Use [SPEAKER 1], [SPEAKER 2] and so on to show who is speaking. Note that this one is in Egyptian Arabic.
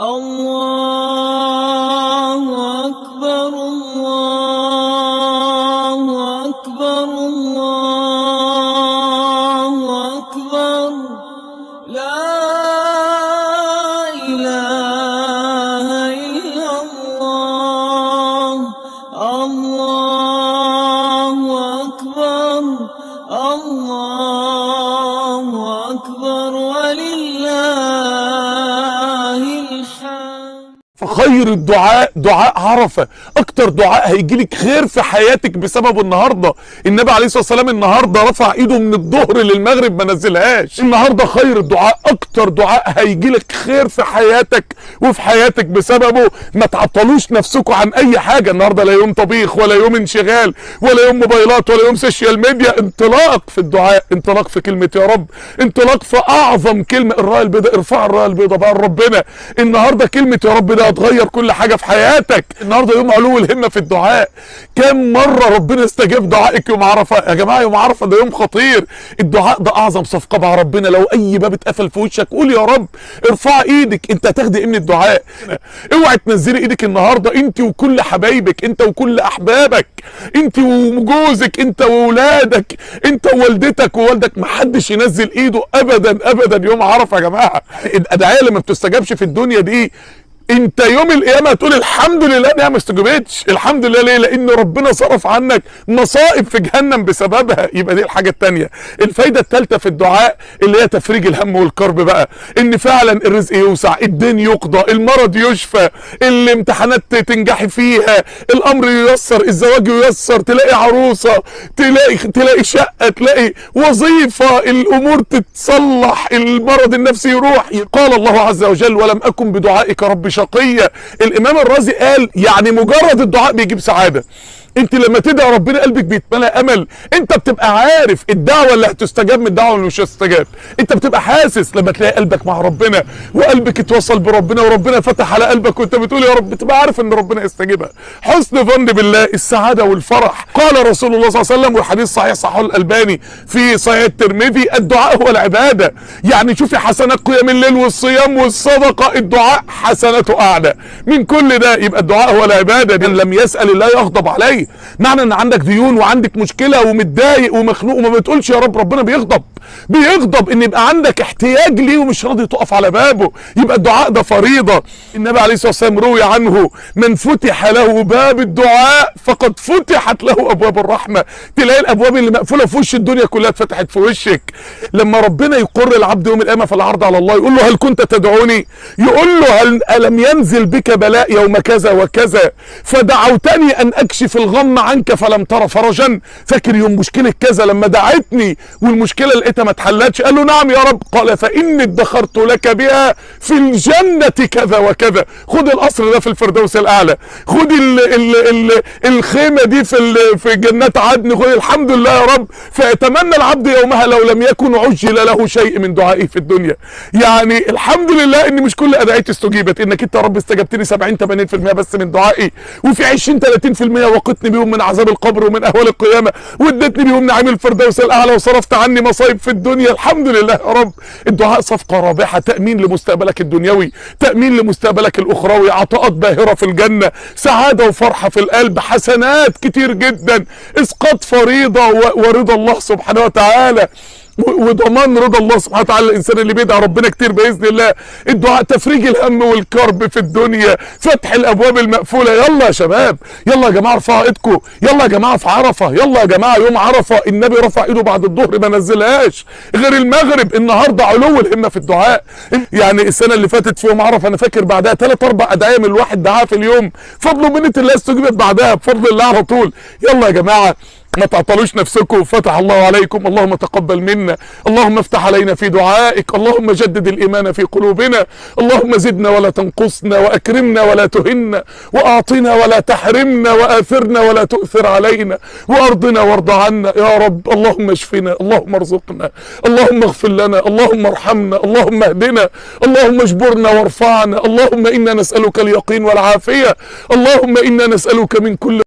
[SPEAKER 1] الله أكبر الله أكبر الله أكبر لا إله إلا الله الله أكبر الله أكبر ولله الحمد.
[SPEAKER 2] فخير الدعاء دعاء عرفة. اكتر دعاء هيجيلك خير في حياتك بسببه النهاردة. النبي عليه الصلاة والسلام النهاردة رفع ايده من الظهر للمغرب ما نزلهاش. النهاردة خير الدعاء، اكتر دعاء هيجيلك خير في حياتك وفي حياتك بسببه. ما تعطلوش نفسكم عن اي حاجة النهاردة، لا يوم طبيخ ولا يوم انشغال ولا يوم موبايلات ولا يوم social media. انطلاق في الدعاء، انطلاق في كلمة يا رب، انطلاق في اعظم كلمة، الراية البيضاء. ارفع الراية البيضاء بقى لربنا النهاردة. كلمة يا رب ده هتغير كل حاجة في حياتك. النهاردة يوم علو الهمة في الدعاء. كم مرة ربنا استجاب دعائك يوم عرفة؟ يا جماعة يوم عرفة ده يوم خطير. الدعاء ده اعظم صفقة مع ربنا. لو اي باب اتقفل في وشك قول يا رب، ارفع ايدك. انت هتاخدي ايه من الدعاء؟ اوعي تنزلي ايدك النهاردة، انت وكل حبايبك، انت وكل احبابك، انت وجوزك، انت وولادك، انت ووالدتك ووالدك. محدش ينزل ايده ابدا ابدا يوم عرفة يا جماعة. الادعية اللي ما بتستجابش في الدنيا دي، انت يوم القيامة هتقول الحمد لله انها ما استجابتش. الحمد لله ليه؟ لان ربنا صرف عنك مصائب في جهنم بسببها. يبقى دي الحاجة الثانية. الفايدة الثالثة في الدعاء اللي هي تفريج الهم والكرب بقى، ان فعلا الرزق يوسع، الدين يقضى، المرض يشفى، الامتحانات تنجحي فيها، الامر ييسر، الزواج ييسر، تلاقي عروسه، تلاقي شقه، تلاقي وظيفة، الامور تتصلح، المرض النفسي يروح. قال الله عز وجل: ولم اكن بدعائك رب شقيا. الامام الرازي قال يعني مجرد الدعاء بيجيب سعادة. انت لما تدعي ربنا قلبك بيتملى امل. انت بتبقى عارف الدعوة اللي هتستجاب من الدعوة اللي مش هتستجاب. انت بتبقى حاسس لما تلاقي قلبك مع ربنا وقلبك اتوصل بربنا وربنا فتح على قلبك وانت بتقول يا رب، بتبقى عارف ان ربنا يستجيبها. حسن ظن بالله، السعادة والفرح. قال رسول الله صلى الله عليه وسلم، والحديث صحيح صححه الالباني في صحيح الترمذي: الدعاء هو العبادة. يعني شوفي حسنات قيام الليل والصيام والصدقة، الدعاء حسناته اعلى من كل ده. يبقى الدعاء هو العبادة. من لم يسال الله يغضب عليه. معنى ان عندك ديون وعندك مشكلة ومتضايق ومخنوق وما بتقولش يا رب، ربنا بيغضب. بيغضب ان يبقى عندك احتياج ليه ومش راضي تقف على بابه. يبقى الدعاء ده فريضة. النبي عليه الصلاة والسلام روي عنه: من فتح له باب الدعاء فقد فتحت له ابواب الرحمة. تلاقي الابواب اللي مقفولة في وش الدنيا كلها اتفتحت في وشك. لما ربنا يقر العبد يوم القيامة في العرض على الله، يقول له: هل كنت تدعوني؟ يقول له: هل الم ينزل بك بلاء يوم كذا وكذا فدعوتني ان اكشف الغم عنك فلم تر فرجا؟ فاكر يوم مشكلة كذا لما دعتني والمشكلة لقيتها ما اتحلتش؟ قال له: نعم يا رب. قال: فاني ادخرت لك بها في الجنة كذا وكذا. خد القصر ده في الفردوس الاعلى، خد ال ال ال الخيمة دي في جنات عدن، خد. الحمد لله يا رب. فيتمنى العبد يومها لو لم يكن عجل له شيء من دعائه في الدنيا. يعني الحمد لله ان مش كل ادعيتي استجيبت، انك انت يا رب استجبتني 70 80% بس من دعائي، وفي 20 30% وقتني بيهم من عذاب القبر ومن اهوال القيامة، واديتني بيهم نعيم الفردوس الاعلى، وصرفت عني مصايب في الدنيا. الحمد لله يا رب. الدعاء صفقة رابحه، تامين لمستقبلك الدنيوي، تامين لمستقبلك الاخروي، عطاءات باهره في الجنة، سعادة وفرحه في القلب، حسنات كتير جدا، اسقاط فريضة ورضا الله سبحانه وتعالى، وضمان رضا الله سبحانه وتعالى الانسان اللي بيدعي ربنا كتير باذن الله. الدعاء تفريج الهم والكرب في الدنيا، فتح الابواب المقفولة. يلا يا شباب، يلا يا جماعة ارفعوا ايدكم، يلا يا جماعة في عرفه، يلا يا جماعة يوم عرفه. النبي رفع ايده بعد الظهر ما نزلهاش غير المغرب. النهارده علو الهمه في الدعاء. يعني السنة اللي فاتت في يوم عرفه انا فاكر بعدها 3 4 ادعية من الواحد دعاها في اليوم، فضل ومنه الله استجيبت بعدها بفضل الله على طول. يلا يا جماعة ما تعطلوش نفسكم. فتح الله عليكم، اللهم تقبل منا، اللهم افتح علينا في دعائك، اللهم جدد الإيمان في قلوبنا، اللهم زدنا ولا تنقصنا، وأكرمنا ولا تهنا، وأعطنا ولا تحرمنا، وآثرنا ولا تؤثر علينا، وأرضنا وارض عنا يا رب. اللهم اشفنا، اللهم ارزقنا، اللهم اغفر لنا، اللهم ارحمنا، اللهم اهدنا، اللهم اجبرنا وارفعنا. اللهم إنا نسألك اليقين والعافية، اللهم إنا نسألك من كل